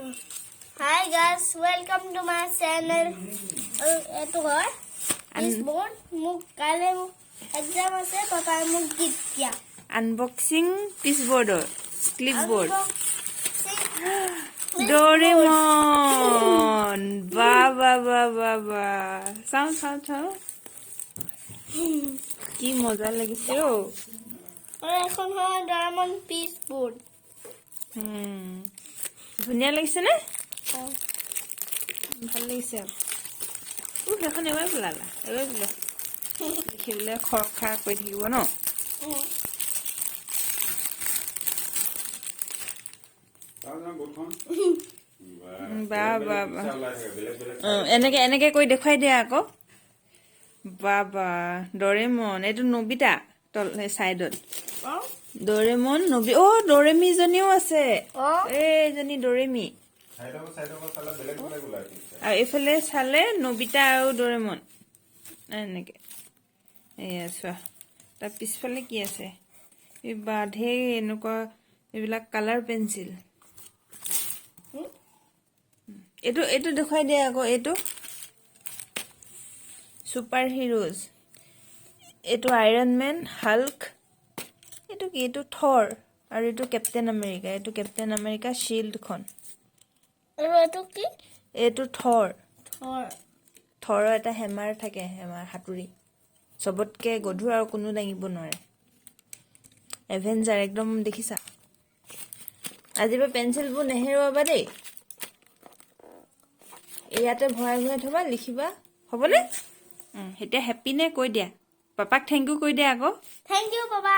Hi guys, welcome to my channel. এইটো হয় board. মোক কাইলৈ মোক এক্সাম আছে, পাপাই মোক গিফ্ট দিয়া। আনবক্সিং পিচ বৰ্ডৰ, ক্লিপ বৰ্ড। ডৰেমন! বা বা বা বা বা! চাওঁ চাওঁ চাওঁ, কি মজা লাগিছে অ'। আৰু এখন হয় ডৰেমন পিচ বৰ্ড। ধুনীয়া লাগিছে নে? ভাল লাগিছে। সেইখন এবাৰ পেলালা, এবাৰ পেলোৱা। দেখিবলৈ খৰ খাৰ কৰি থাকিব ন। বা বা বা! এনেকে এনেকে কৰি দেখুৱাই দিয়া আকৌ। বা বা, ডৰেমন! এইটো নবিতা, তল চাইডত ডৰেমন, নবি, অ' ডৰেমিজনীও আছে। এইজনী ডৰেমি আৰু এইফালে চালে নবিতা আৰু ডৰেমন এনেকে। এয়া চোৱা, তাৰ পিছফালে কি আছে? এই বা, ঢেৰ এনেকুৱা এইবিলাক কালাৰ পেঞ্চিল। এইটো দেখুৱাই দিয়া আকৌ। এইটো ছুপাৰ হিৰোজ। এইটো আইৰণ মেন, হাল্ক। এইটো কি? এইটো থৰ আৰু এইটো কেপ্টেইন আমেৰিকা। এইটো কেপ্টেইন আমেৰিকা শ্বিল্ডখন। আৰু এইটো কি? এইটো থৰ। থৰ। থৰৰ এটা হেমাৰ থাকে, হেমাৰ, হাতুৰি। চবতকে গধুৰ আৰু কোনো দাঙিব নোৱাৰে। এভেঞ্জাৰ একদম, দেখিছা? আজিৰ পৰা পেঞ্চিলবোৰ নেহেৰুৱাবা দেই। ইয়াতে ভৰাই ভৰাই থবা, লিখিবা, হ'বনে? এতিয়া হেপ্পী নে কৈ দিয়া। পাপাক thank U কৈ দিয়া আকৌ। Thank U papa.